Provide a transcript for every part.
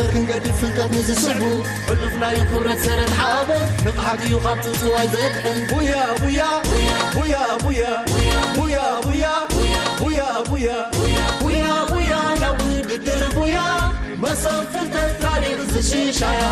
ክንገድፍ ፍልጠት ንዝስዕቡ፣ ሕሉፍ ናይ ክብረት ሰረት ሓበን፣ ንቕሓት እዩ ካብ ጽጽዋይ ዘድሕን። ቡያ፣ ቡያ፣ ቡያ፣ ቡያ፣ ቡያ፣ ቡያ፣ ቡያ፣ ቡያ፣ ቡያ፣ ቡያ፣ ናብ ውድድር ቡያ፣ መሶብ ፍልጠት ታሪኽ ዝሽሻያ።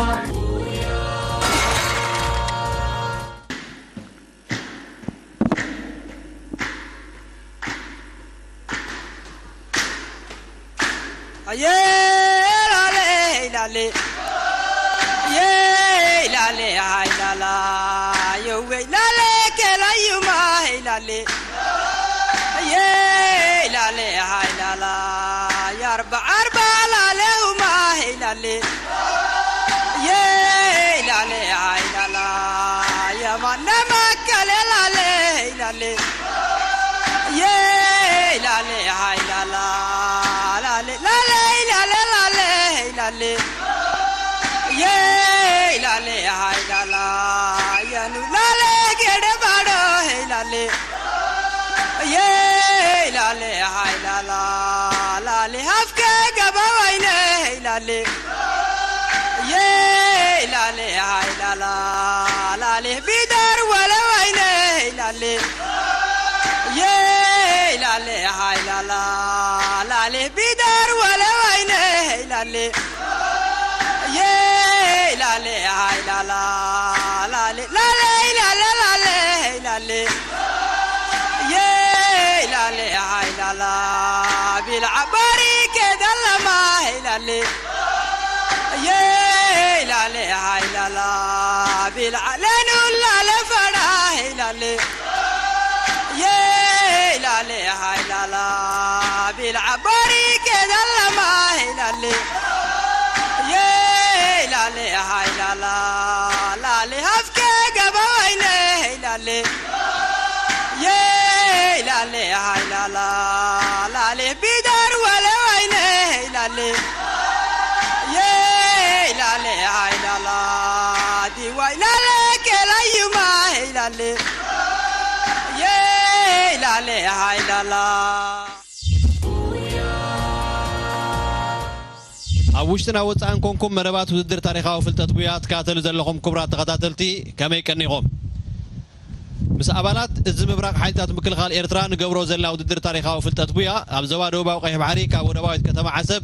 ኣብ ውሽጥን ኣብ ወጻእን ኮንኩም መደባት ውድድር ታሪኻዊ ፍልጠት ቡያ ትከታተሉ ዘለኹም ክቡራት ተኸታተልቲ፣ ከመይ ቀኒኹም? ምስ ኣባላት እዚ ምብራቕ ሓይልታት ምክልኻል ኤርትራ ንገብሮ ዘለና ውድድር ታሪኻዊ ፍልጠት ቡያ ኣብ ዞባ ደቡባዊ ቀይሕ ባሕሪ ካብ ወደባዊት ከተማ ዓሰብ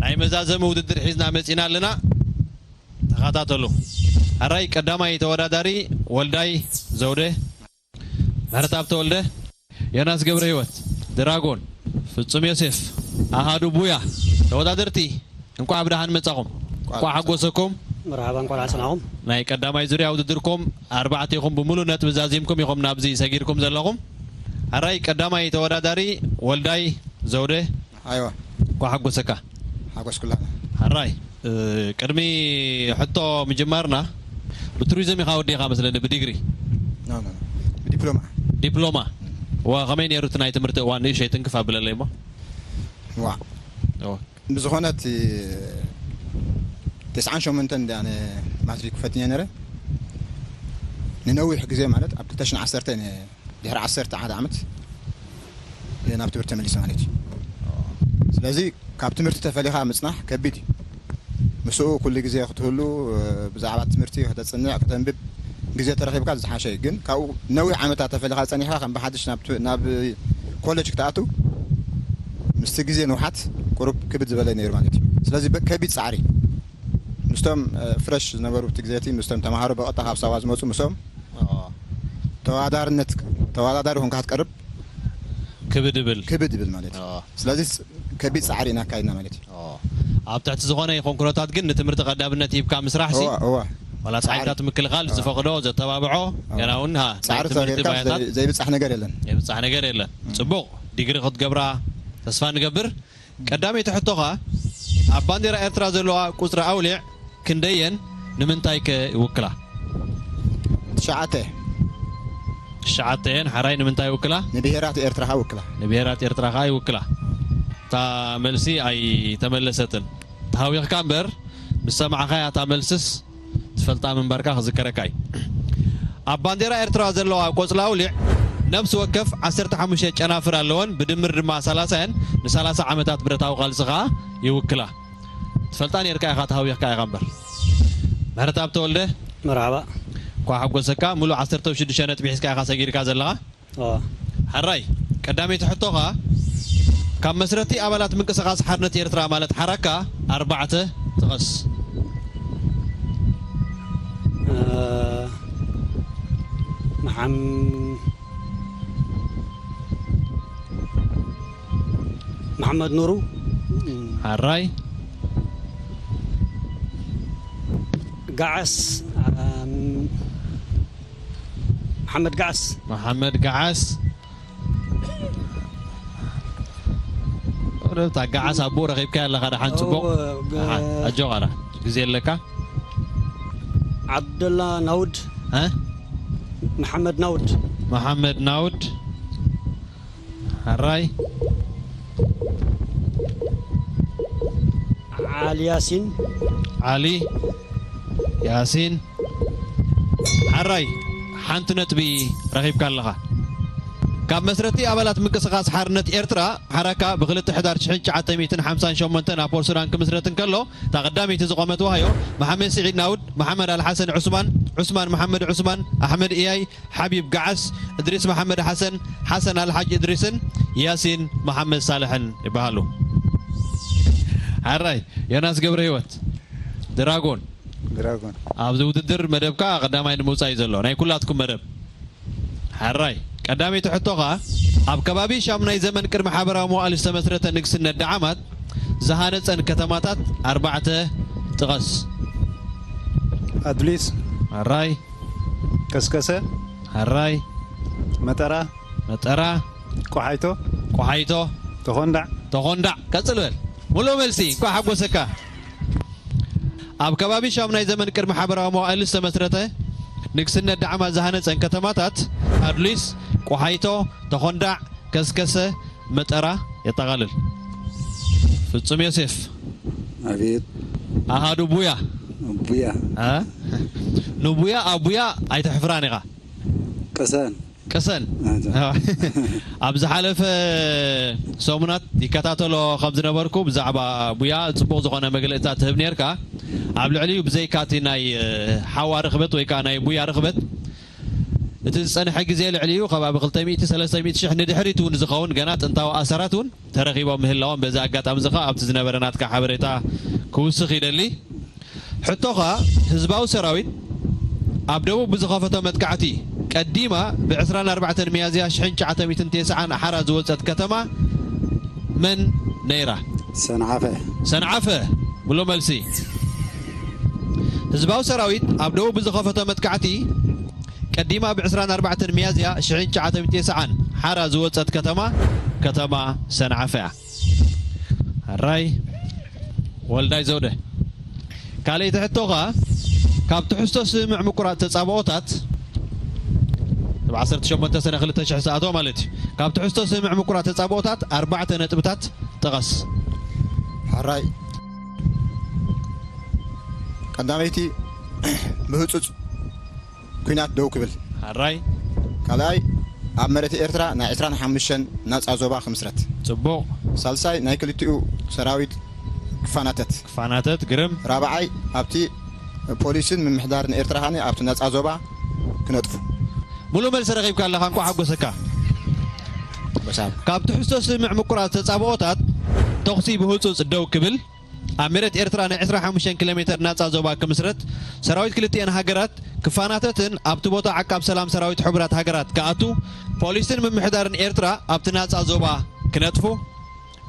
ናይ መዛዘሚ ውድድር ሒዝና መጺና ኣለና። ተኸታተሉ። ሕራይ ቀዳማይ ተወዳዳሪ ወልዳይ ዘውደ፣ ምሕረተኣብ ተወልደ፣ ዮናስ ገብረህይወት፣ ድራጎን፣ ፍጹም ዮሴፍ፣ ኣሃዱ ቡያ። ተወዳደርቲ እንቋዕ ብደሓን መጻኹም። እንቋዕ ሓጎሰኩም። መርሓባ፣ እንቋዕ ደሓን ጸናኹም። ናይ ቀዳማይ ዙርያ ውድድርኩም ኣርባዕቴኹም ብምሉእ ነጥቢ ዛዚምኩም ኢኹም ናብዚ ሰጊርኩም ዘለኹም። ሕራይ ቀዳማይ ተወዳዳሪ ወልዳይ ዘውደ። ኣይዋ። እንኳዕ ሓጎሰካ። ሓጎስኩላ። ሕራይ፣ እ፣ ቅድሚ ሕቶ ምጅማርና፣ ብቱሪዝም ኢኻ ወዲእኻ መስለኒ፣ ብዲግሪ? ኖ፣ ኖ፣ ኖ። ብዲፕሎማ። ዲፕሎማ። ዋ፣ ከመይ ነይሩ እቲ ናይ ትምህርቲ እዋን? ንእሸይ ትንክፍ ኣብለለይ እሞ። ዋ። ዋ። ብዝኾነ እቲ ተስዓን ሸሞንተን እንድያ ኣነ ማትሪክ ፈቲነ ነይረ። ንነዊሕ ግዜ ማለት ኣብ ክልተ ሽሕን ዓሰርተ እየ ድሕሪ ዓሰርተ ሓደ ዓመት ናብ ትምህርቲ ተመሊሰ ማለት እዩ። ስለዚ ካብ ትምህርቲ ተፈሊኻ ምጽናሕ ከቢድ እዩ። ምስኡ ኩሉ ግዜ ክትህሉ፣ ብዛዕባ ትምህርቲ ከተጽንዕ፣ ከተንብብ ግዜ ተረኺብካ ዝሓሸ እዩ። ግን ካብኡ ነዊሕ ዓመታት ተፈሊኻ ጸኒሕካ ከም ብሓድሽ ናብ ት-፣ ናብ ኮሌጅ ክትኣቱ ምስቲ ግዜ ንውሓት ቁሩብ ክብድ ዝበለ ነይሩ ማለት እዩ። ስለዚ በ-፣ ከቢድ ጻዕሪ ምስቶም፣ እ፣ ፍረሽ ዝነበሩ እቲ ግዜ እቲ ምስቶም ተማሃሮ ብቐጥታ ካብ ሳዋ ዝመጹ ምስኦም ኣዎ። ተወዳዳርነት፣ ተወዳዳሪ ኮንካ ክትቀርብ ክብድ ይብል። ክብድ ይብል ማለት እዩ። ኣዎ። ስለዚ ስ-፣ ከቢድ ጻዕሪ ኢና ኣካይድና ማለት እዩ። ኣዎ። ኣብ ትሕቲ ዝኾነ ይኹን ኩነታት ግን ንትምህርቲ ቀዳምነት ሂብካ ምስራሕ ሲ፣ እዋ፣ እዋ። ዋላ እቲ ጻዕሪ። ሓይልታት ምክልኻል እዋ። ዝፈቕዶ፣ ዘተባብዖ፣ እዋ። ገና እውን፣ ሃ፣ ናይ ጻዕሪ ትምህርቲ ተገይርካ ባያታት ዘይ-፣ ዘይብጻሕ ነገር የለን። ዘይብጻሕ ነገር የለን። እም። ጽቡቕ፣ ዲግሪ ክትገብራ ተስፋ ንገብር። ቀዳመይቲ ሕቶኻ፣ ኣብ ባንዴራ ኤርትራ ዘለዋ ቁጽሪ ኣውሊዕ ክንደየን ንምንታይ ከ ይውክላ? ትሽዓተ። ትሽዓተ እየን። ሓራይ ንምንታይ ይውክላ? ንብሄራት ኤርትራ ከኣ ይውክላ። ንብሄራት ኤርትራ ከኣ ይውክላ። እታ መልሲ ኣይተመለሰትን። ተሃዊኽካ እምበር፣ ምስ ሰማዕኻያ እታ መልስስ ትፈልጣ ምንባርካ ክዝከረካ እዩ። ኣብ ባንዴራ ኤርትራ ዘለዋ ቆጽሊ ኣውሊዕ ነፍሲ ወከፍ ዓሰርተ ሓሙሽተ ጨናፍር ኣለወን፣ ብድምር ድማ ሰላሳ እየን። ንሰላሳ ዓመታት ብረታዊ ቃልሲ ከኣ ይውክላ። እቲ ትፈልጣ ነርካ ኢኻ፣ ተሃዊኽካ ኢኻ እምበር። ምሕረተኣብ ተወልደ፣ መርሓባ። እንኳዕ ሓጎሰካ። ሙሉእ ዓሰርተ ሽዱሽተ ነጥቢ ሒዝካ ኢኻ ሰጊርካ ዘለኻ። ኦ። ሕራይ፣ ቀዳመይቲ ሕቶኻ፣ ካብ መስረቲ ኣባላት ምንቅስቓስ ሓርነት ኤርትራ ማለት ሓራካ ኣርባዕተ ጥቐስ። እ፣ መሓም-፣ መሓመድ ኑሩ። ሕራይ። ገዓስ፣ ኣም፣ መሓመድ ገዓስ። መሓመድ ገዓስ። ወረብታ ገዓስ ኣቦ ረኺብካ ኣለኻ ደሓን ጽቡቕ። እወ፣ ገ-፣ ደሓን። ኣጆኻ ደሓን። ግዜ ኣለካ። ዓብደላ ናውድ። እ? መሓመድ ናውድ። መሓመድ ናውድ። ሕራይ። ዓሊ ያሲን። ዓሊ ያሲን። ሕራይ፣ ሓንቲ ነጥቢ ረኺብካ ኣለኻ። ካብ መስረቲ ኣባላት ምንቅስቓስ ሓርነት ኤርትራ፣ ሓራካ፣ ብክልተ ሕዳር ሽሕን ትሽዓተ ሚእትን ሓምሳን ሸሞንተን ኣብ ፖርት ሱዳን ክምስረት እንከሎ፣ እታ ቀዳመይቲ ዝቖመት ዋህዮ፣ መሓመድ ስዒድ ናውድ፣ መሓመድ ኣልሓሰን ዑስማን፣ ዑስማን መሓመድ ዑስማን፣ ኣሕመድ እያይ፣ ሓቢብ ገዓስ፣ እድሪስ መሓመድ ሓሰን፣ ሓሰን ኣልሓጅ እድሪስን ያሲን መሓመድ ሳልሕን ይበሃሉ። ሕራይ፣ ዮናስ ገብረ ህይወት፣ ድራጎን። ድራጎን። ኣብዚ ውድድር መደብካ ቀዳማይ ንምውጻእ እዩ ዘሎ፣ ናይ ኩላትኩም መደብ። ሕራይ፣ ቀዳመይቲ ሕቶኻ፣ ኣብ ከባቢ ሻሙናይ ዘመን ቅድሚ ሓበራዊ መዋእል ዝተመስረተ ንግስነት ደዓማት ዝሃነጸን ከተማታት ኣርባዕተ ጥቐስ። ኣድሊስ። ሕራይ። ከስከሰ። ሕራይ። መጠራ። መጠራ። ቆሓይቶ። ቆሓይቶ። ተኾንዳዕ። ተኾንዳዕ። ቀጽል በል። ሙሉእ መልሲ። እንኳዕ ሓጎሰካ። ኣብ ከባቢ ሻሙናይ ዘመን ቅድሚ ሓበራዊ መዋእል ዝተመስረተ ንግስነት ዳዕማ ዝሃነጸን ከተማታት ኣድሊስ፣ ቆሓይቶ፣ ተኾንዳዕ፣ ከስከሰ፣ መጠራ የጠቓልል። ፍጹም ዮሴፍ። ኣቤት። ኣሃዱ ቡያ። ቡያ። አ? ንቡያ ኣብ ቡያ ኣይተሕፍራን ኢኻ። ቅሰን። ቅሰን። ኣታ። ኣብ ዝሓለፈ ሰሙናት ይከታተሎ ከም ዝነበርኩ ብዛዕባ ቡያ ጽቡቕ ዝኾነ መግለጽታት ትህብ ነርካ። ኣብ ልዕሊኡ ብዘይካ እቲ ናይ፣ እ፣ ሓዋ ርኽበት ወይ ከኣ ናይ ቡያ ርኽበት፣ እቲ ዝጸንሐ ግዜ ልዕሊኡ ከባቢ ክልተ ሚእቲ፣ ሰለስተ ሚእቲ ሽሕ ንድሕሪት እውን ዝኸውን ገና ጥንታዊ ኣሰራት እውን ተረኺቦም ምህላዎም በዚ ኣጋጣሚ እዚ ኸኣ ኣብቲ ዝነበረ ናትካ ሓበሬታ ክውስኽ ይደሊ። ሕቶኻ፣ ህዝባዊ ሰራዊት ኣብ ደቡብ ብዝኸፈቶ መጥቃዕቲ ቀዲማ ብ ዕስራን ኣርባዕተን ሚያዝያ ሽሕን ትሽዓተ ሚእትን ተስዓን ኣሓራ ዝወጸት ከተማ መን ነይራ? ሰንዓፈ። ሰንዓፈ። ምሉእ መልሲ። ህዝባዊ ሰራዊት ኣብ ደቡብ ብዝኸፈቶ መጥቃዕቲ ቀዲማ ብ ዕስራን ኣርባዕተን ሚያዝያ ሽሕን ትሽዓተ ሚእትን ተስዓን ሓራ ዝወጸት ከተማ፣ ከተማ ሰንዓፈ እያ። ሕራይ ወልዳይ ዘውደ። ካልኣይቲ ሕቶኻ፣ ካብ ትሕዝቶ ስምምዕ ምቁራጽ ተጻብኦታት፣ ኣብ ዓሰርተ ሸሞንተ ሰነ ክልተ ሽሕ ዝኣተወ ማለት እዩ። ካብ ትሕዝቶ ስምምዕ ምቁራጽ ተጻብኦታት ኣርባዕተ ነጥብታት ጥቐስ። ሕራይ። ቀዳመይቲ፣ ብህጹጽ ኲናት ደው ክብል። ሕራይ። ካልኣይ፣ ኣብ መሬት ኤርትራ ናይ ዕስራን ሓሙሽተን ናጻ ዞባ ክምስረት። ጽቡቕ። ሳልሳይ፣ ናይ ክልቲኡ ሰራዊት ክፋናተት። ክፋናተት፣ ግርም። ራብዓይ፣ ኣብቲ ፖሊስን ምምሕዳርን ኤርትራ ኸኣ ኣብቲ ናጻ ዞባ ክነጥፉ። ሙሉእ መልሲ ረኺብካ ኣለኻ፣ እንኳዕ ሓጎሰካ። በሳም። ካብ ትሕዝቶ ስምምዕ ምቁራጽ ተጻብኦታት፣ ተኹሲ ብህጹጽ ደው ክብል፣ ኣብ መሬት ኤርትራ ናይ ዕስራን ሓሙሽተን ኪሎ ሜተር ናጻ ዞባ ክምስረት፣ ሰራዊት ክልቲኤን ሃገራት ክፋናተትን ኣብቲ ቦታ ዓቃብ ሰላም ሰራዊት ሕቡራት ሃገራት ክኣቱ፣ ፖሊስን ምምሕዳርን ኤርትራ ኣብቲ ናጻ ዞባ ክነጥፉ፣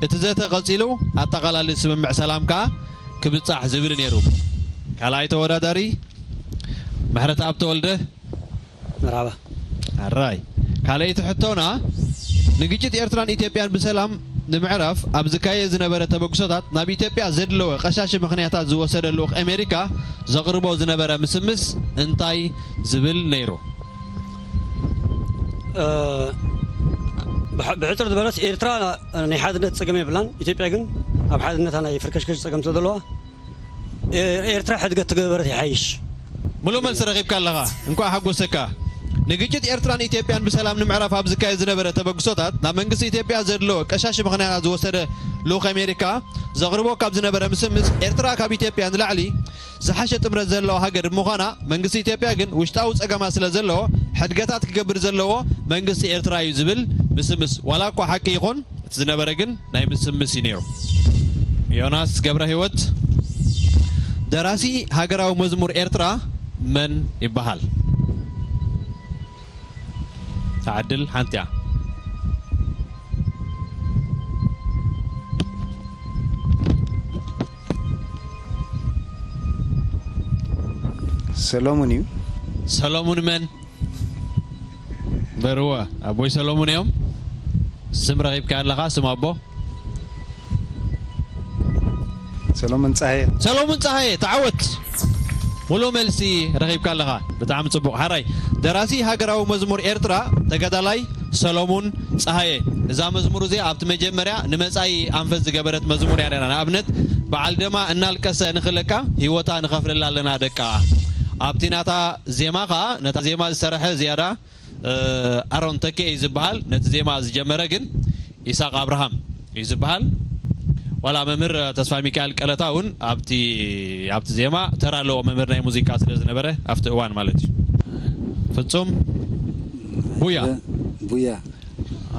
እቲ ዘተ ቀጺሉ ኣጠቓላሊ ስምምዕ ሰላም ከኣ ክብጻሕ ዝብል ነይሩ። ካልኣይ ተወዳዳሪ ምሕረተኣብ ተወልደ። መርሃባ። ኣራይ። ካልኣይቲ ሕቶና፣ ንግጭት ኤርትራን ኢትዮጵያን ብሰላም ንምዕራፍ ኣብ ዝካየድ ዝነበረ ተበግሶታት ናብ ኢትዮጵያ ዘድለወ ቀሻሺ ምኽንያታት ዝወሰደ ልኡኽ ኣሜሪካ ዘቕርቦ ዝነበረ ምስምስ እንታይ ዝብል ነይሩ? እ፣ ብሕ-፣ ብሕጽር ዝበለት ኤርትራ ናይ ሓድነት ጸገም የብላን። ኢትዮጵያ ግን ኣብ ሓድነታ ናይ ፍርከሽከሽ ጸገም ስለ ዘለዋ፣ ኤ-፣ ኤርትራ ሕድገት ትገበረት ይሓይሽ። ሙሉእ መልሲ ረኺብካ ኣለኻ። እንኳዕ ሓጎሰካ። ንግጭት ኤርትራን ኢትዮጵያን ብሰላም ንምዕራፍ ኣብ ዝካየድ ዝነበረ ተበግሶታት፣ ናብ መንግስቲ ኢትዮጵያ ዘድለዎ ቀሻሽ ምኽንያታት ዝወሰደ ልኡኽ ኣሜሪካ ዘቕርቦ ካብ ዝነበረ ምስምስ፣ ኤርትራ ካብ ኢትዮጵያ ንላዕሊ ዝሓሸ ጥምረት ዘለዋ ሃገር ብምዃና፣ መንግስቲ ኢትዮጵያ ግን ውሽጣዊ ጸገማት ስለ ዘለዎ፣ ሕድገታት ክገብር ዘለዎ መንግስቲ ኤርትራ እዩ ዝብል ምስምስ፣ ዋላ እኳ ሓቂ ይኹን፣ እቲ ዝነበረ ግን ናይ ምስምስ እዩ ነይሩ። ዮናስ ገብረ ህይወት፣ ደራሲ ሃገራዊ መዝሙር ኤርትራ መን ይበሃል? ተዓድል ሓንቲ እያ። ሰሎሙን እዩ። ሰሎሙን መን? በርወ፣ ኣቦይ ሰሎሙን እዮም። ስም ረኺብካ ኣለኻ፣ ስም ኣቦ? ሰሎሙን ጸሃየ። ሰሎሙን ጸሃየ፣ ተዓወት። ሙሉእ መልሲ ረኺብካ ኣለኻ። ብጣዕሚ ጽቡቕ። ሓራይ፣ ደራሲ ሃገራዊ መዝሙር ኤርትራ ተጋዳላይ ሰሎሙን ጸሃየ። እዛ መዝሙር እዚኣ ኣብቲ መጀመርያ ንመጻኢ ኣንፈት ዝገበረት መዝሙር እያ ነይራ። ንኣብነት፣ በዓል ደማ እናልቀሰ ንኽለቃ፣ ህይወታ ንኸፍልላ ኣለና ደቃ። ኣብቲ ናታ ዜማ ኸኣ፣ ነታ ዜማ ዝሰርሐ ዝያዳ ኣሮን ተኬ እዩ ዝበሃል። ነቲ ዜማ ዝጀመረ ግን ኢሳቕ ኣብርሃም እዩ ዝበሃል። ዋላ መምህር ተስፋ ሚካኤል ቀለታ እውን ኣብቲ ኣብቲ ዜማ ተራ ኣለዎ፣ መምህር ናይ ሙዚቃ ስለ ዝነበረ ኣብቲ እዋን ማለት እዩ። ፍጹም ቡያ ቡያ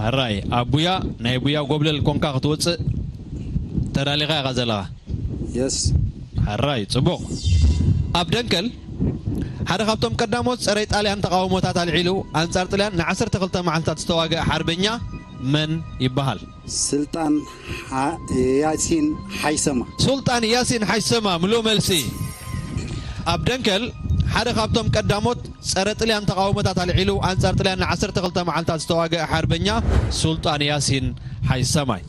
ኣራይ ኣብ ቡያ ናይ ቡያ ጎብለል ኮንካ ክትወፅእ ተዳሊኻ ኢኻ ዘለኻ። የስ ሕራይ ጽቡቕ። ኣብ ደንከል ሓደ ካብቶም ቀዳሞት ጸረ ጣልያን ተቓውሞታት ኣልዒሉ ኣንጻር ጥልያን ንዓሰርተ ክልተ መዓልታት ዝተዋግአ ሓርበኛ መን ይበሃል? ስልጣን ያሲን ሓይሰማ። ሱልጣን ያሲን ሓይሰማ ምሉእ መልሲ። ኣብ ደንከል ሓደ ካብቶም ቀዳሞት ጸረ ጥልያን ተቓውሞታት ኣልዒሉ ኣንጻር ጥልያን ንዓሰርተ ክልተ መዓልታት ዝተዋግአ ሓርበኛ ሱልጣን ያሲን ሓይሰማይ።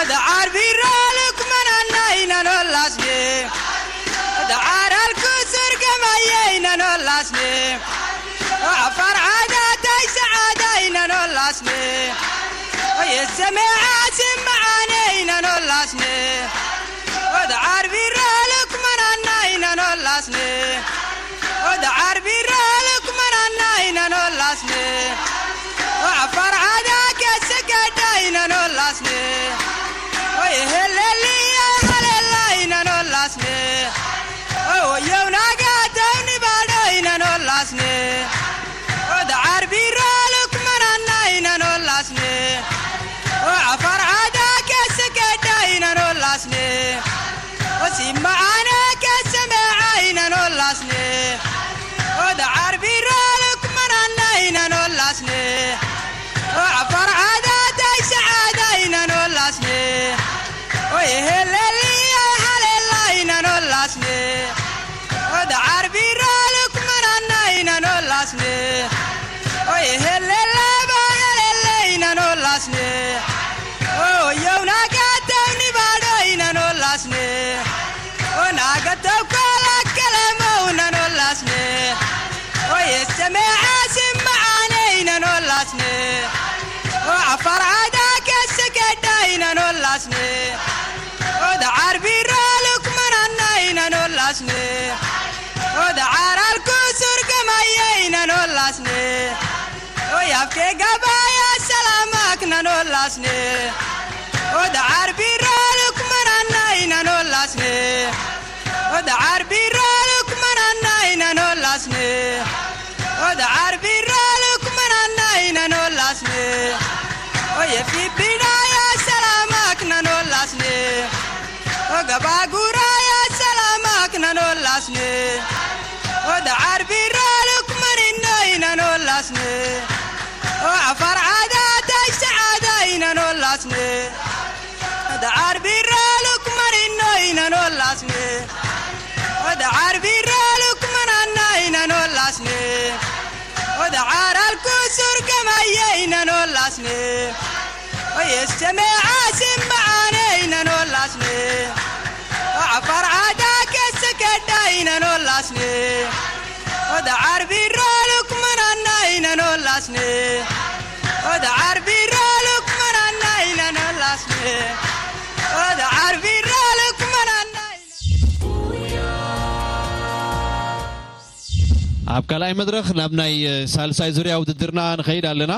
Ada arbiralik mananay nanolasne. Ada aral kusur gamayay nanolasne. Afar ada taysa aday nanolasne. Yeseme asim maanay nanolasne. Ada arbiralik mananay nanolasne. Ada arbiralik mananay nanolasne. Afar ada keseketay nanolasne. Oy heleli halelay nanolasne. Oy yawnaga tawni badoy nanolasne. Oda arbiralik mananay nanolasne. Afar ada keseketay nanolasne. Osimma ane keseme ay nanolasne. Oda arbiralik mananay nanolasne. Afar ada taysa aday nanolasne. Oy heleli halelay nanolasne. Oda arbiralik mananay nanolasne. Oy helelaba helelay nanolasne. Oy yawnaga tawni badoy nanolasne. Onaga tawkala kalamo nanolasne. Oy seme asim maanay nanolasne. O afar ada keseketay nanolasne. Oda arbiralik mananay nanolasne. Oda aral kusur gamayay nanolasne. Oy afke gabaya salamak nanolasne. Oda arbiralik mananay nanolasne. Oda arbiralik mananay nanolasne. Oda arbiralik mananay nanolasne. Oye fibinaya salamak nanolasne. Oga baguraya salamak nanolasne. Oda arbiralik maninoy nanolasne. O afar ada taysa aday nanolasne. Oda arbiralik maninoy nanolasne. Oda arbiralik mananay nanolasne. Oda aral kusur gamayay nanolasne. Oy seme asim maanay nanolasne. Afar ada keseketay nanolasne. Oda arbiralik mananay nanolasne. Oda arbiralik mananay nanolasne. Oda arbi ኣብ ካልኣይ መድረኽ ናብ ናይ ሳልሳይ ዙርያ ውድድርና ንኸይድ ኣለና።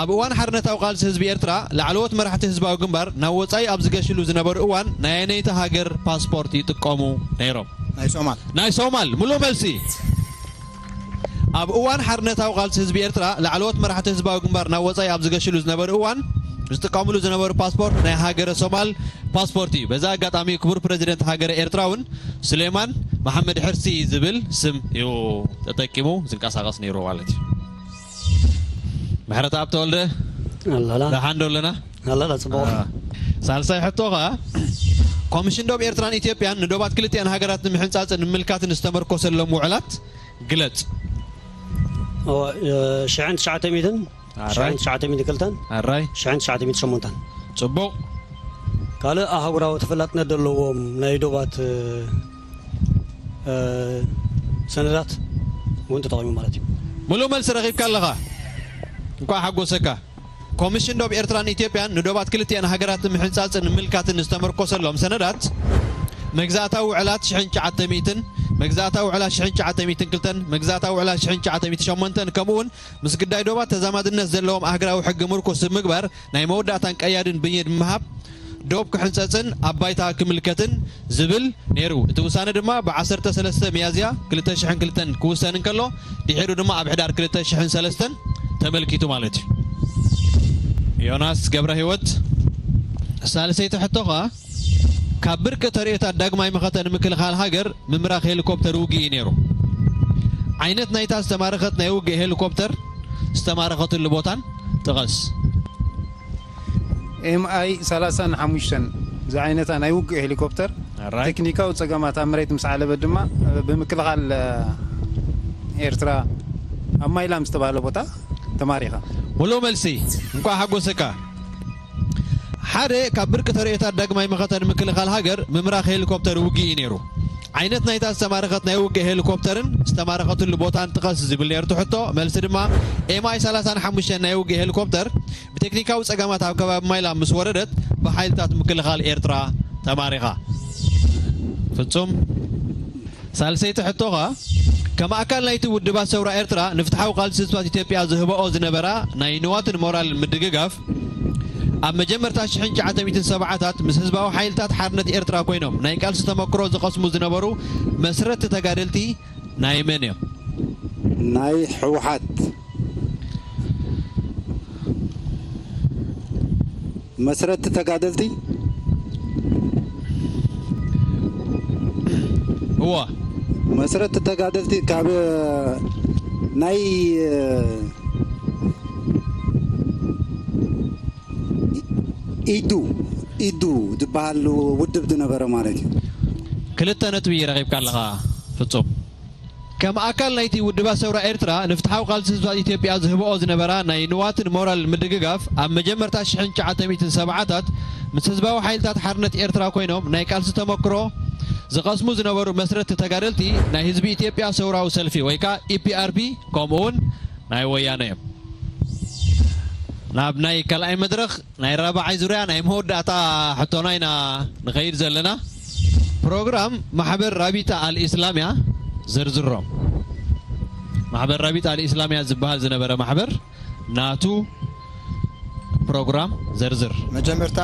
ኣብ እዋን ሓርነታዊ ቃልሲ ህዝቢ ኤርትራ ላዕለዎት መራሕቲ ህዝባዊ ግንባር ናብ ወጻኢ ኣብ ዝገሽሉ ዝነበሩ እዋን ናይ ኣየነይቲ ሃገር ፓስፖርት ይጥቀሙ ነይሮም? ናይ ሶማል። ናይ ሶማል። ሙሉእ መልሲ። ኣብ እዋን ሓርነታዊ ቃልሲ ህዝቢ ኤርትራ ላዕለዎት መራሕቲ ህዝባዊ ግንባር ናብ ወጻኢ ኣብ ዝገሽሉ ዝነበሩ እዋን ዝጥቀምሉ ዝነበሩ ፓስፖርት ናይ ሃገረ ሶማል ፓስፖርት እዩ። በዛ ኣጋጣሚ ክቡር ፕረዚደንት ሃገረ ኤርትራ እውን ሱሌማን መሓመድ ሕርሲ ዝብል ስም እዩ ተጠቂሙ ዝንቀሳቐስ ነይሩ ማለት እዩ። ምሕረተኣብ ተወልደ ኣላላ ደሓን ዶ ኣለና? ኣላላ ጽቡቕ። ሳልሳይ ሕቶ ኸኣ ኮሚሽን ዶብ ኤርትራን ኢትዮጵያን ንዶባት ክልቲኣን ሃገራት ንምሕንጻጽን ንምምልካትን ዝተመርኮሰሎም ውዕላት ግለጽ። ሽሕን ትሽዓተ ሚእትን ኣራይ። ሽሕን ትሽዓተ ሚእትን ክልተን ኣራይ። ሽሕን ትሽዓተ ሚእትን ሸሞንተን። ጽቡቕ። ካልእ ኣህጉራዊ ተፈላጥነት ዘለዎም ናይ ዶባት ሰነዳት እውን ተጠቒሙ ማለት እዩ። ሙሉእ መልሲ ረኺብካ ኣለኻ። እንኳዕ ሓጎሰካ። ኮሚሽን ዶብ ኤርትራን ኢትዮጵያን ንዶባት ክልቲኣን ሃገራት ንምሕንጻጽን ንምልካትን ዝተመርኮሰሎም ሰነዳት መግዛእታዊ ውዕላት ሽሕን ትሽዓተ ሚእትን፣ መግዛእታዊ ውዕላት ሽሕን ትሽዓተ ሚእትን ክልተን፣ መግዛእታዊ ውዕላት ሽሕን ትሽዓተ ሚእትን ሸሞንተን ከምኡውን ምስ ግዳይ ዶባት ተዛማድነት ዘለዎም ኣህግራዊ ሕጊ ምርኩስ ብምግባር ናይ መወዳእታን ቀያድን ብይን ብምሃብ ዶብ ክሕንጸጽን ኣብ ባይታ ክምልከትን ዝብል ነይሩ። እቲ ውሳነ ድማ ብ ዓሰርተ ሰለስተ ሚያዝያ ክልተ ሽሕን ክልተን ክውሰን እንከሎ ድሒሩ ድማ ኣብ ሕዳር ክልተ ሽሕን ሰለስተን ተመልኪቱ ማለት እዩ። ዮናስ ገብረ ህይወት ሳልሰይቲ ሕቶኻ ካብ ብርቂ ተርእዮታት ዳግማይ መኸተ ንምክልኻል ሃገር ምምራኽ ሄሊኮፕተር ውግእ እዩ ነይሩ። ዓይነት ናይታ ዝተማረኸት ናይ ውግእ ሄሊኮፕተር ዝተማረኸትሉ ቦታን ጥቐስ። ኤምኣይ ሰላሳን ሓሙሽተን ዝዓይነታ ናይ ውግእ ሄሊኮፕተር ኣራይ። ቴክኒካዊ ጸገማት ኣብ መሬት ምስ ዓለበት ድማ ብምክልኻል ኤርትራ ኣብ ማይላም ዝተባህለ ቦታ ተማሪኻ። ሙሉእ መልሲ። እንኳዕ ሓጎሰካ። ሓደ ካብ ብርቂ ተርእዮታት ዳግማይ መኸተ ንምክልኻል ሃገር ምምራኽ ሄሊኮፕተር ውግእ እዩ ነይሩ። ዓይነት ናይታ ዝተማረኸት ናይ ውግእ ሄሊኮፕተርን ዝተማረኸትሉ ቦታን ጥቀስ ዝብል ነይሩ እቲ ሕቶ። መልሲ ድማ ኤምኣይ ሰላሳን ሓሙሽተን ናይ ውግእ ሄሊኮፕተር ብቴክኒካዊ ጸገማት ኣብ ከባቢ ማይላም ምስ ወረደት ብሓይልታት ምክልኻል ኤርትራ ተማሪኻ። ፍጹም። ሳልሰይቲ ሕቶኻ ከም ኣካል ናይቲ ውድባት ሰውራ ኤርትራ ንፍትሓዊ ቃልሲ ህዝብታት ኢትዮጵያ ዝህበኦ ዝነበራ ናይ ንዋትን ሞራልን ምድግጋፍ ኣብ መጀመርታ ሽሕን ትሽዓተ ሚእትን ሰብዓታት ምስ ህዝባዊ ሓይልታት ሓርነት ኤርትራ ኮይኖም ናይ ቃልሲ ተመክሮ ዝቐስሙ ዝነበሩ መስረትቲ ተጋደልቲ ናይ መን እዮም? ናይ ህወሓት መስረትቲ ተጋደልቲ እዋ መስረትቲ ተጋደልቲ ካብ ናይ ኢዱ ኢዱ ዝበሃል ውድብ ዝነበረ ማለት እዩ። ክልተ ነጥቢ ረኺብካ ኣለኻ ፍጹም። ከም ኣካል ናይቲ ውድባት ሰውራ ኤርትራ ንፍትሓዊ ቃልሲ ህዝብታት ኢትዮጵያ ዝህብኦ ዝነበራ ናይ ንዋትን ሞራልን ምድግጋፍ ኣብ መጀመርታ ሽሕን ትሽዓተ ሚእትን ሰብዓታት ምስ ህዝባዊ ሓይልታት ሓርነት ኤርትራ ኮይኖም ናይ ቃልሲ ተመክሮ ዝቐስሙ ዝነበሩ መስረትቲ ተጋደልቲ ናይ ህዝቢ ኢትዮጵያ ሰውራዊ ሰልፊ ወይ ከዓ ኢፒኣርፒ ከምኡውን ናይ ወያነ እዮም። ናብ ናይ ካልኣይ መድረኽ ናይ ራብዓይ ዙርያ ናይ መወዳእታ ሕቶና ኢና ንኸይድ ዘለና። ፕሮግራም ማሕበር ራቢጣ ኣልኢስላምያ ዘርዝሮም። ማሕበር ራቢጣ ኣልኢስላምያ ዝበሃል ዝነበረ ማሕበር ናቱ ፕሮግራም ዘርዝር። መጀመርታ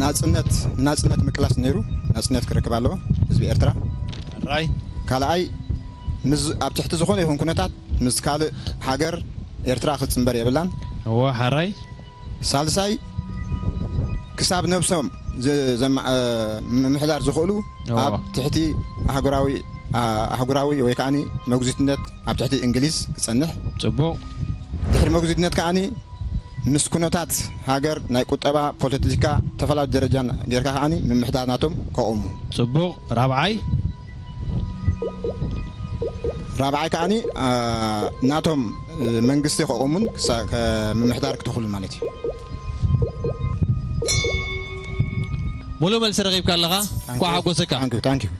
ናጽነት ናጽነት ምቅላስ ነይሩ። ናጽነት ክረክብ ኣለዎ ህዝቢ ኤርትራ። ራይ ካልኣይ ምስ ኣብ ትሕቲ ዝኾነ ይኹን ኩነታት ምስ ካልእ ሃገር ኤርትራ ክትጽንበር የብላን። እወ ሓራይ ሳልሳይ ክሳብ ነብሶም ምምሕዳር ዝኽእሉ ኣብ ትሕቲ ኣህጉራዊ ኣህጉራዊ ወይ ከዓኒ መጉዚትነት ኣብ ትሕቲ እንግሊዝ ክጸንሕ ጽቡቕ ድሕሪ መጉዚትነት ከዓኒ ምስ ኩነታት ሃገር ናይ ቁጠባ ፖለቲካ ተፈላለዩ ደረጃን ጌርካ ከዓኒ ምምሕዳር ናቶም ከቑሙ ጽቡቕ ራብዓይ ራብዓይ ከዓኒ ናቶም መንግስቲ ከቑሙን ምምሕዳር ክትኽሉ ማለት እዩ ሙሉእ መልሲ ረኺብካ ኣለኻ እንኳዕ ሓጎሰካ ታንኪዩ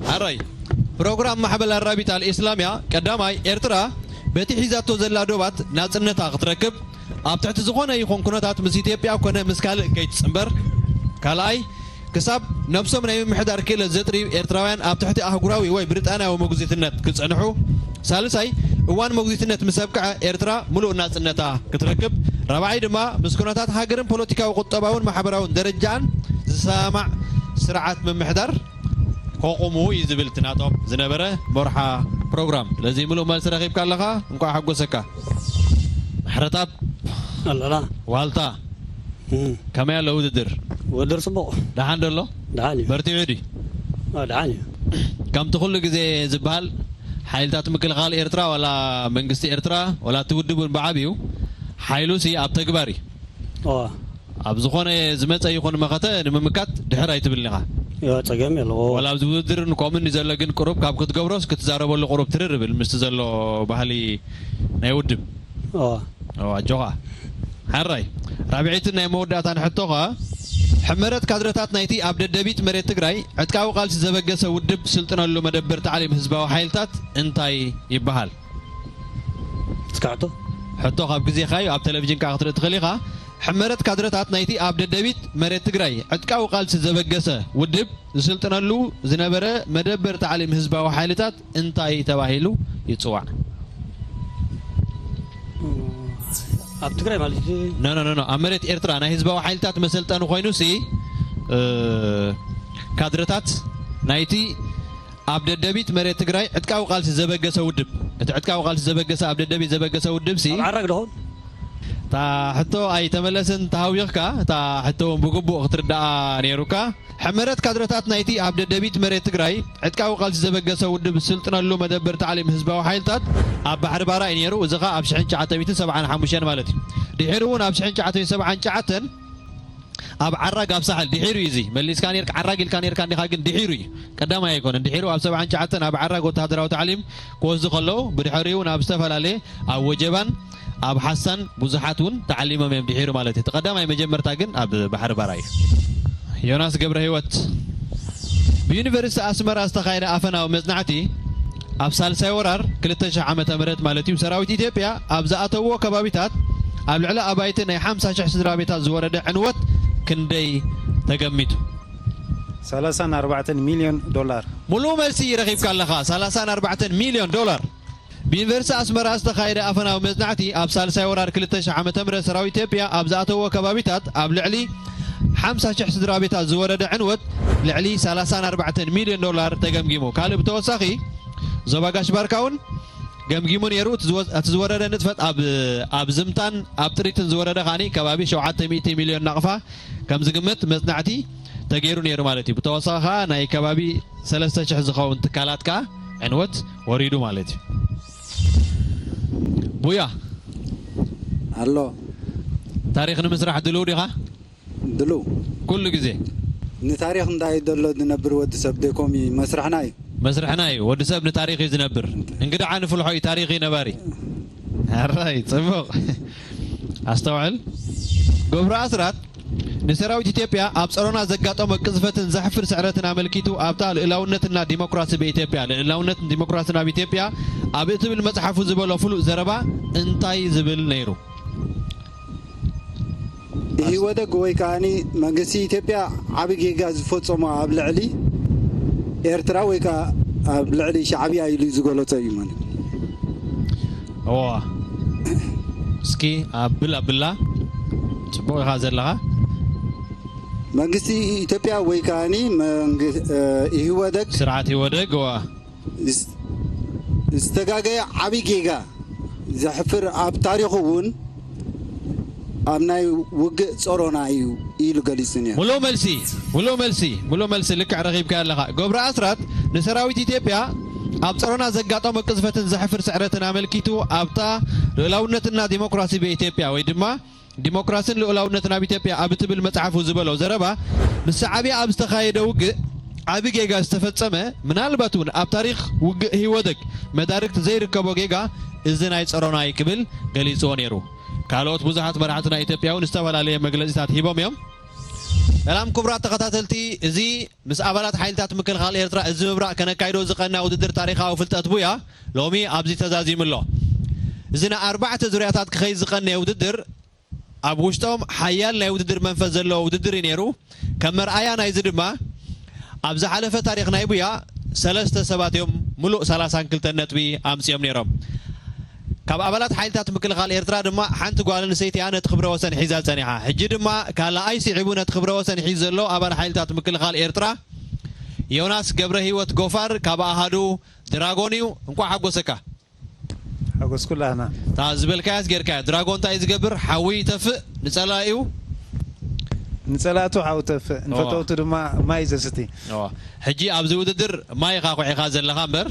ሓራይ ፕሮግራም ማሕበል ኣራቢት ኣልኢስላምያ ቀዳማይ ኤርትራ በቲ ሒዛቶ ዘላ ዶባት ናጽነታ ክትረክብ ኣብ ትሕቲ ዝኾነ ይኹን ኩነታት ምስ ኢትዮጵያ ኮነ ምስ ካልእ ከይትጽንበር ካልኣይ ክሳብ ነብሶም ናይ ምምሕዳር ክእለት ዘጥርዩ ኤርትራውያን ኣብ ትሕቲ ኣህጉራዊ ወይ ብሪጣንያዊ መጉዚትነት ክጸንሑ፣ ሳልሳይ፣ እዋን መጉዚትነት ምስ ኣብቅዐ ኤርትራ ምሉእ ናጽነታ ክትረክብ፣ ራብዓይ ድማ ምስ ኩነታት ሃገርን ፖለቲካዊ፣ ቁጠባውን ማሕበራውን ደረጃን ዝሰማማዕ ስርዓት ምምሕዳር ከቑሙ እዩ ዝብል እቲ ናቶም ዝነበረ መርሓ ፕሮግራም። ስለዚ ምሉእ መልሲ ረኺብካ ኣለኻ፣ እንቋዕ ሓጎሰካ። ምሕረትኣብ ኣላላ። ዋልታ። እም። ከመይ ኣሎ ውድድር? ውድድር ጽቡቕ። ደሓን ዶ ኣሎ? ደሓን እዩ። በርቲዑ ድዩ? አ፣ ደሓን እዩ። ከምቲ ኩሉ ግዜ ዝበሃል፣ ሓይልታት ምክልኻል ኤርትራ ዋላ መንግስቲ ኤርትራ ዋላ እቲ ውድብ እውን ብዓቢኡ ሓይሉሲ ኣብ ተግባር እዩ። እዋ። ኣብ ዝኾነ ዝመጸ ይኹን መኸተ ንምምካት ድሕር ኣይትብልን ኢኻ። እዋ፣ ጸገም የለዎ። ዋላ ኣብዚ ውድድርን ከምኡን ዘሎ ግን ቅሩብ ካብ ክትገብሮስ ክትዛረበሉ ቅሩብ ትርር ብል ምስቲ ዘሎ ባህሊ ናይ ውድብ። እዋ። ኦ፣ ኣጆኻ። ሓራይ። ራብዐይትን ናይ መወዳእታን ሕቶኻ፣ ሕመረት ካድረታት ናይቲ ኣብ ደደቢት መሬት ትግራይ ዕጥቃዊ ቃልሲ ዘበገሰ ውድብ ስልጥነሉ መደበር ታዕሊም ህዝባዊ ሓይልታት እንታይ ይበሃል? እስካ ሕቶ? ሕቶ ካብ ግዜኻ እዩ፣ ኣብ ቴሌቪዥን ከኣ ክትርኢ ትኽእል ኢኻ። ሕመረት ካድረታት ናይቲ ኣብ ደደቢት መሬት ትግራይ ዕጥቃዊ ቃልሲ ዘበገሰ ውድብ ዝስልጥነሉ ዝነበረ መደበር ታዕሊም ህዝባዊ ሓይልታት እንታይ ተባሂሉ ይጽዋዕ? ኣብ ትግራይ ማለት እዩ። ኖ፣ ኖ፣ ኖ፣ ኖ። ኣብ መሬት ኤርትራ ናይ ህዝባዊ ሓይልታት መሰልጠኒ ኮይኑሲ፣ እ፣ ካድረታት ናይቲ ኣብ ደደቢት መሬት ትግራይ ዕጥቃዊ ቃልሲ ዘበገሰ ውድብ፣ እቲ ዕጥቃዊ ቃልሲ ዘበገሰ፣ ኣብ ደደቢት ዘበገሰ ውድብሲ ኣብ ዓራግ ዶ ኸውን? እታ ሕቶ ኣይተመለስን፣ ተሃዊኽካ፣ እታ ሕቶ እውን ብግቡእ ክትርዳኣ ነይሩካ። ሕመረት ካድረታት ናይቲ ኣብ ደደቢት መሬት ትግራይ ዕጥቃዊ ቃልሲ ዘበገሰ ውድብ ዝስልጥነሉ መደበር ታዕሊም ህዝባዊ ሓይልታት ኣብ ባሕሪ ባራ እዩ ነይሩ። እዚ ኸኣ ኣብ ሽሕን ትሽዓተ ሚእትን ሰብዓን ሓሙሽተን ማለት እዩ። ድሒሩ እውን ኣብ ሽሕን ትሽዓተ ሚእትን ሰብዓን ትሽዓተን ኣብ ዓራግ ኣብ ሳሕል ድሒሩ እዩ። እዚ መሊስካ ነርካ፣ ዓራግ ኢልካ ነርካ እንዲኻ፣ ግን ድሒሩ እዩ። ቀዳማይ ኣይኮነን። ድሒሩ ኣብ ሰብዓን ትሽዓተን ኣብ ዓራግ ወተሃደራዊ ታዕሊም ክወስዱ ከለዉ፣ ብድሕሪኡ እውን ኣብ ዝተፈላለየ፣ ኣብ ወጀባን ኣብ ሓሳን ብዙሓት እውን ተዓሊሞም እዮም ድሒሩ ማለት እዩ። እቲ ቀዳማይ መጀመርታ ግን ኣብ ባሕሪ ባራ እዩ። ዮናስ ገብረ ህይወት፣ ብዩኒቨርሲቲ ኣስመራ ዝተኻየደ ኣፈናዊ መጽናዕቲ ኣብ ሳልሳይ ወራር ክልተ ሽሕ ዓመተ ምህረት ማለት እዩ፣ ሰራዊት ኢትዮጵያ ኣብ ዝኣተውዎ ከባቢታት ኣብ ልዕሊ ኣባይቲ ናይ ሓምሳ ሽሕ ስድራ ቤታት ዝወረደ ዕንወት ክንደይ ተገሚቱ? ሰላሳን ኣርባዕተን ሚልዮን ዶላር። ሙሉእ መልሲ ረኺብካ ኣለኻ፣ ሰላሳን ኣርባዕተን ሚልዮን ዶላር። ብዩኒቨርሲቲ ኣስመራ ዝተኻየደ ኣፈናዊ መጽናዕቲ ኣብ ሳልሳይ ወራር ክልተ ሽሕ ዓመተ ምህረት ሰራዊት ኢትዮጵያ ኣብ ዝኣተውዎ ከባቢታት ኣብ ልዕሊ ሓምሳ ሽሕ ስድራ ቤታት ዝወረደ ዕንወት ልዕሊ ሰላሳን ኣርባዕተን ሚልዮን ዶላር ተገምጊሙ። ካልእ ብተወሳኺ ዞባ ጋሽ ባርካ እውን ገምጊሙ ነይሩ። እቲ ዝወ-፣ እቲ ዝወረደ ንጥፈት ኣብ፣ ኣብ ዝምታን ኣብ ጥሪትን ዝወረደ ከኣ ከባቢ ሸውዓተ ሚእቲ ሚልዮን ናቕፋ ከም ዝግመት መጽናዕቲ ተገይሩ ነይሩ ማለት እዩ። ብተወሳኺ ከኣ ናይ ከባቢ ሰለስተ ሽሕ ዝኸውን ትካላት ከኣ ዕንወት ወሪዱ ማለት እዩ። ቡያ፣ ኣሎ። ታሪኽ ንምስራሕ ድልው ዲኻ? ድልው። ኩሉ ግዜ። ንታሪኽ እንታይ ዘሎ ዝነብር ወዲ ሰብ ደይኮም እዩ መስርሕና እዩ። መስርሕና እዩ። ወዲ ሰብ ንታሪኽ እዩ ዝነብር። እንግዳዓ ንፍልሖ እዩ፣ ታሪኽ እዩ ነባሪ። ኣራይ፣ ጽቡቕ። ኣስተውዕል። ገብሩ ኣስራት ንሰራዊት ኢትዮጵያ ኣብ ጸሮና ዘጋጠሞ ቅዝፈትን ዘሕፍር ስዕረትን ኣመልኪቱ ኣብታ ልእላውነትና ዲሞክራሲ ብኢትዮጵያ፣ ልእላውነትን ዲሞክራስን ኣብ ኢትዮጵያ ኣብ እትብል መጽሓፉ ዝበሎ ፍሉጥ ዘረባ እንታይ ዝብል ነይሩ? ኢህወደግ ወይ ከኣኒ መንግስቲ ኢትዮጵያ ዓቢ ጌጋ ዝፈጸሞ ኣብ ልዕሊ ኤርትራ ወይ ከኣ ኣብ ልዕሊ ሻዕብያ ኢሉ ዝገለጾ እዩ ማለት እዩ። እዋ፣ እስኪ ኣብል ኣብላ። ጽቡቕ ኢኻ ዘለኻ። መንግስቲ ኢትዮጵያ ወይ ከኣኒ መንግ-፣ እ፣ ኢህወደግ ስርዓት ኢህወደግ፣ እዋ። ዝስ-፣ ዝተጋገየ ዓቢ ጌጋ ዘሕፍር ኣብ ታሪኹ እውን ኣብ ናይ ውግእ ጸሮና እዩ ኢሉ ገሊጹ ነይሩ። ሙሉእ መልሲ፣ ሙሉእ መልሲ፣ ሙሉእ መልሲ ልክዕ ረኺብካዮ ኣለኻ። ገብረ ኣስራት ንሰራዊት ኢትዮጵያ ኣብ ጸሮና ዘጋጠሞ ቅዝፈትን ዘሕፍር ስዕረትን ኣመልኪቱ ኣብታ ልኡላውነትና ዲሞክራሲ ብኢትዮጵያ ወይ ድማ ዲሞክራስን ልኡላውነትን ኣብ ኢትዮጵያ ኣብ እትብል መጽሓፉ ዝበሎ ዘረባ፣ ምስ ሻዕብያ ኣብ ዝተኻየደ ውግእ ዓቢ ጌጋ ዝተፈጸመ፣ ምናልባት እውን ኣብ ታሪኽ ውግእ ህወደግ መዳርግቲ ዘይርከቦ ጌጋ እዚ ናይ ጸሮና እዩ ክብል ገሊጽዎ ነይሩ። ካልኦት ብዙሓት መራሕቲ ናይ ኢትዮጵያ እውን ዝተፈላለየ መግለጺታት ሂቦም እዮም። ሰላም ክቡራት ተኸታተልቲ፣ እዚ ምስ ኣባላት ሓይልታት ምክልኻል ኤርትራ እዚ ምብራቕ ከነካይዶ ዝቐና ውድድር ታሪኻዊ ፍልጠት ቡያ ሎሚ ኣብዚ ተዛዚሙ ኣሎ። እዚ ንኣርባዕተ ዙርያታት ክኸይድ ዝቐነየ ውድድር ኣብ ውሽጦም ሓያል ናይ ውድድር መንፈስ ዘለዎ ውድድር እዩ ነይሩ። ከም መርኣያ ናይዚ ድማ፣ ኣብ ዝሓለፈ ታሪኽ ናይ ቡያ፣ ሰለስተ ሰባት እዮም ምሉእ ሰላሳን ክልተን ነጥቢ ኣምጺኦም ነይሮም። ካብ ኣባላት ሓይልታት ምክልኻል ኤርትራ ድማ ሓንቲ ጓል ኣንስተይቲ እያ ነቲ ክብረ ወሰን ሒዛ ጸኒሓ። ሕጂ ድማ ካልኣይ ስዒቡ ነቲ ክብረ ወሰን ሒዙ ዘሎ ኣባል ሓይልታት ምክልኻል ኤርትራ፣ ዮናስ ገብረ ህይወት ጎፋር ካብ ኣሃዱ ድራጎን እዩ። እንቋዕ ሓጎሰካ። ሓጎስኩላህና። እታ ዝበልካያስ ጌርካያ። ድራጎን እንታይ እዩ ዝገብር? ሓዊ ይተፍእ፣ ንጸላኢኡ። ንጸላእቱ ሓዊ ተፍእ፣ ንፈተውቱ ድማ ማይ ዘስቲ። እዋ። ሕጂ ኣብዚ ውድድር ማይ ኢኻ ኩዒኻ ዘለኻ እምበር።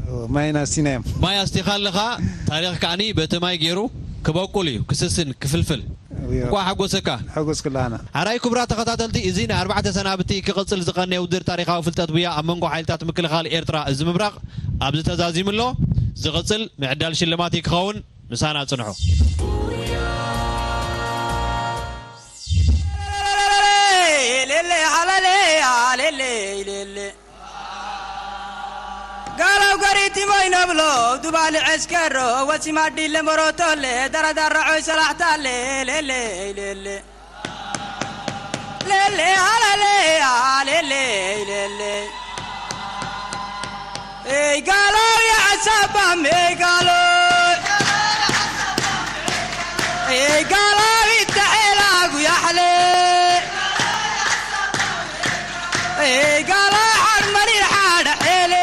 እዎ፣ ማይና ኣስቲናዮም። ማይ ኣስቲኻ ኣለኻ፣ ታሪኽ ከዓኒ በቲ ማይ ገይሩ ክበቁል እዩ፣ ክስስን፣ ክፍልፍል። እዮ። እንኳዕ ሓጎሰካ። ሓጎስኩላህና። ሓራይ ክቡራት ተኸታተልቲ፣ እዚ ንኣርባዕተ ሰናብቲ ክቕጽል ዝቐነየ ውድድር ታሪኻዊ ፍልጠት ቡያ ኣብ መንጎ ሓይልታት ምክልኻል ኤርትራ እዚ ምብራቕ ኣብዚ ተዛዚሙ ኣሎ። ዝቕጽል ምዕዳል ሽልማት እዩ ክኸውን። ምሳና ጽንሑ። ሌሌ ሃለሌ፣ ሌሌ፣ ሌሌ። ጋላው ገሪቲ ሞይ ነብሎ፣ ዱባሊ ዕስከሮ፣ ወሲማዲ ለመሮቶሌ፣ ደረዳራዖይ ሰላሕታሌ፣ ሌሌ፣ ሌሌ። ሌሌ፣ ሃለሌ፣ ሌሌ፣ ሌሌ። ኤይ ጋላው የዐሳባም፣ ኤይ ጋሎ። ኤይ ጋላው ይተዔላጉ ያሕሌ። ኤይ ጋላ ሓርመኒር ሓደ ሔሌ።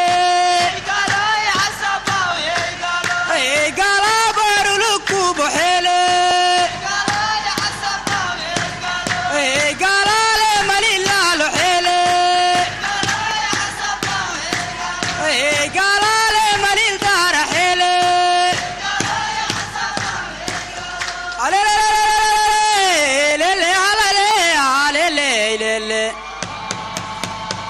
ኤይ ጋላ በሩ ልኩቡ ሔሌ። ኤይ ጋላ ለመሊላሎ ሔሌ። ኤይ ጋላ ለመሊል ዳራ ሔሌ። ሌሌ ሃላሌ፣ ሌሌ፣ ሌሌ።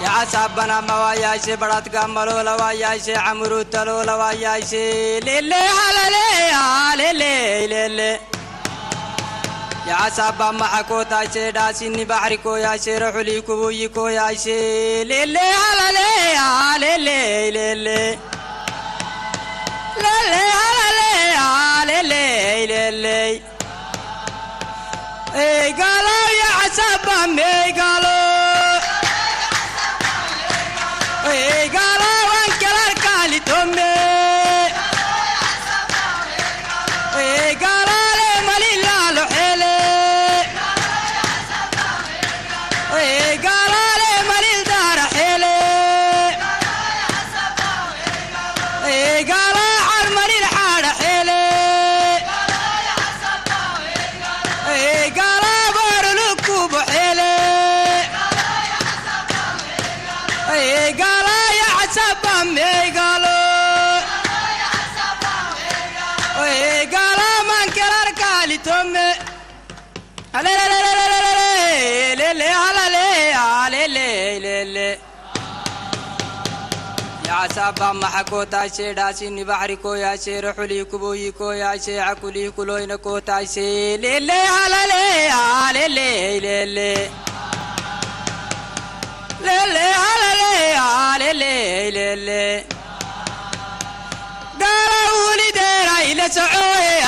የዓሳባና ማዋያይሴ፣ በራት ጋመሎ ለዋያይሴ፣ ዓምሩተሎ ለዋያይሴ፣ ሌሌ ሃላሌ፣ ሌሌ፣ ሌሌ። የዓሳባ ማሓኮታይሴ፣ ዳሲኒ ባሕሪ ኮያይሴ፣ ረሑሊ ኩቡይ ኮያይሴ፣ ሌሌ ሃላሌ፣ ሌሌ፣ ሌሌ። ሌሌ ሃላሌ፣ ሌሌ፣ ሌሌ። ኤይ ጋላው የዓሳባም ኤይ ጋሎ። ኤይ ጋላው አንከላር ካሊቶሜ። ኤይ ጋላሌ መሊላሎ ሔሌ። ኤይ ጋላሌ መሊል ዳራ ሔሌ። ኤይ ጋላ ሓር መሊል ሓራ ሔሌ። ኤይ ጋላ በሩ ልኩቡ ሔሌ። ኤይ ጋላ የዓሳባም ኤይ ጋሎ። ኤይ ጋላ ማንከራር ካሊቶሜ። ሌሌ ሃላሌ፣ ሌሌ፣ ሌሌ። የዓሳባ ማሓኮታይሴ፣ ዳሲኒ ባሕሪ ኮያይሴ፣ ረሑሊ ኩቡይ ኮያይሴ፣ ዓኩሊ ኩሎይነ ኮታይሴ፣ ሌሌ ሃላሌ፣ ሌሌ፣ ሌሌ። ሌሌ ሃላሌ፣ ሌሌ፣ ሌሌ። ጋላ ውሊ ደራይ ለሰዖያ።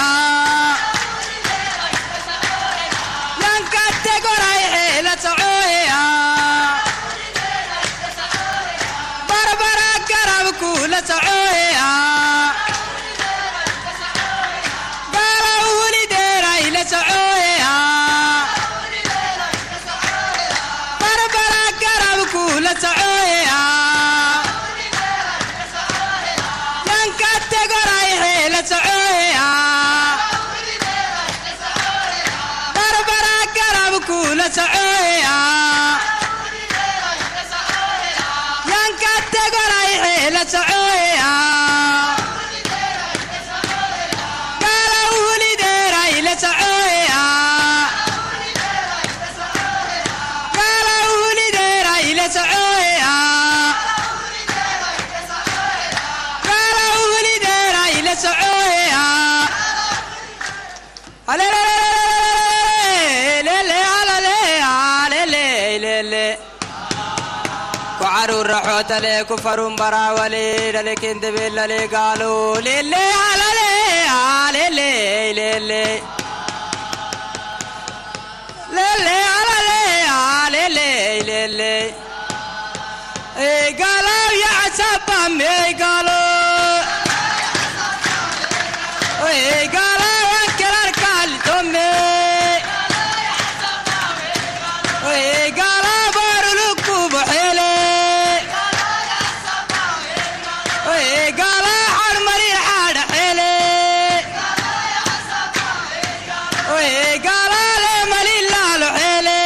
ያንካተ ጎራይ ሔ ለሰዖያ። በርበራ ገራብኩ ለሰዖያ። ጋላ ውሊ ደራይ ለሰዖያ። በርበራ ገራብኩ ለሰዖያ። ያንካተ ጎራይ ሔ ለሰዖያ። በርበራ ገራብኩ ለሰዖያ። ያንካተ ጎራይ ሔ ለሰዖያ። ጋላ ውሊ ደራይ ለሰዖያ። ጋላ ውሊ ደራይ ለሰዖያ። ጋላ ውሊ ደራይ ለሰዖያ። ሌሌ ሃላሌ፣ ሌሌ፣ ሌሌ። ኮዓሩ ረሖተሌ ኩፈሩን በራወሌ ደሌ ኬንደቤለሌ ጋሎ ሌሌ ሃላሌ፣ ሌሌ፣ ሌሌ። ሌሌ ሃላሌ፣ ሌሌ፣ Ele. Egalo ya sabam egalo. Egalo ya kelar kal tome. Egalo baruluku bohele. Egalo har marir har hele. Egalo le malila lo hele.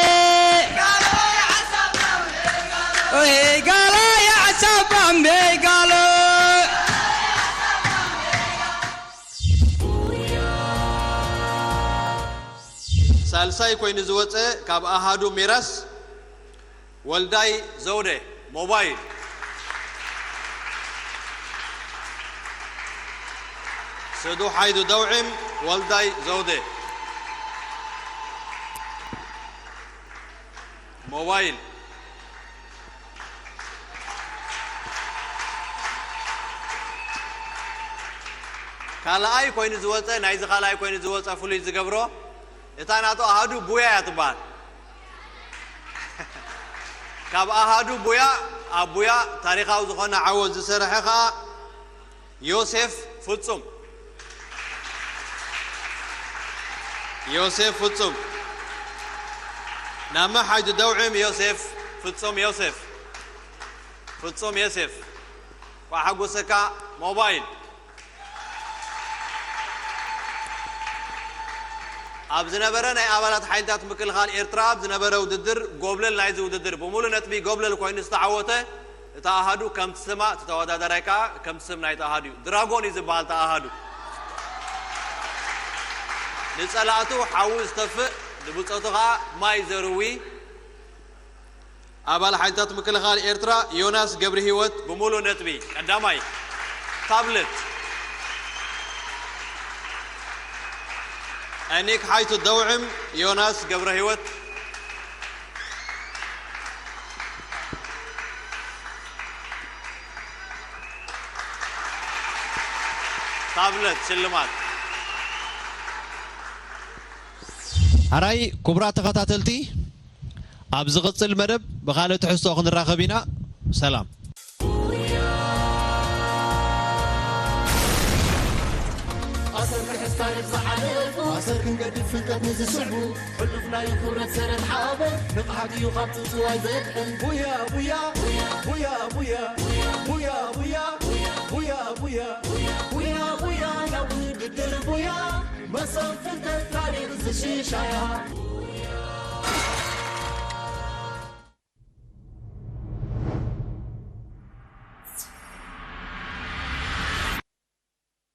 Egalo ya sabam egalo. ሳልሳይ ኮይኑ ዝወፀ ካብ ኣሃዱ ሚራስ ወልዳይ ዘውደ ሞባይል። ስዱ ሓይዱ ደውዒም ወልዳይ ዘውደ ሞባይል። ካልኣይ ኮይኑ ዝወፀ፣ ናይዚ ካልኣይ ኮይኑ ዝወፀ ፍሉይ ዝገብሮ፣ እታ ናቱ ኣሃዱ ቡያ እያ ትበሃል። ካብ ኣሃዱ ቡያ፣ ኣብ ቡያ ታሪኻዊ ዝኾነ ዓወት ዝሰርሐ ኸኣ ዮሴፍ ፍጹም። ዮሴፍ ፍጹም። ናመ ሓይዱ ደውዕም ዮሴፍ ፍጹም ዮሴፍ። ፍጹም ዮሴፍ። ኳ ሓጎሰካ ሞባይል። ኣብ ዝነበረ ናይ ኣባላት ሓይልታት ምክልኻል ኤርትራ ኣብ ዝነበረ ውድድር ጎብለል ናይዚ ውድድር ብምሉእ ነጥቢ ጎብለል ኮይኑ ዝተዓወተ እታ ኣሃዱ ከምቲ ስማ፣ እቲ ተወዳዳራይ ከኣ ከምቲ ስም ናይቲ ኣሃዱ እዩ። ድራጎን እዩ ዝበሃል እታ ኣሃዱ። ንጸላእቱ ሓዊ ዝተፍእ፣ ንብጾቱ ከኣ ማይ ዘርዊ። ኣባል ሓይልታት ምክልኻል ኤርትራ ዮናስ ገብረሂወት ብምሉእ ነጥቢ ቀዳማይ። ታብለት። ዕኒክ ሓይቱ ደውዕም ዮናስ ገብረሂወት። ታብለት ሽልማት። ሓራይ ክቡራት ተኸታተልቲ፣ ኣብ ዝቕጽል መደብ ብኻልእ ትሕዝቶ ክንራኸብ ኢና። ሰላም። ኣሰር ክሕዝ ታሪኽ ዝሓለፉ፣ ኣሰር ክንገድፍ ፍልጠት ንዝስዕቡ፣ ሕሉፍ ናይ ክብረት ሰረት ሓበን፣ ንቕሓት እዩ ካብ ጽውጽዋይ ዘድሕን። ቡያ፣ ቡያ፣ ቡያ፣ ቡያ፣ ቡያ፣ ቡያ፣ ቡያ፣ ቡያ፣ ቡያ፣ ቡያ፣ ናብ ውድድር ቡያ፣ መሶብ ፍልጠት ታሪኽ ዝሽሻያ።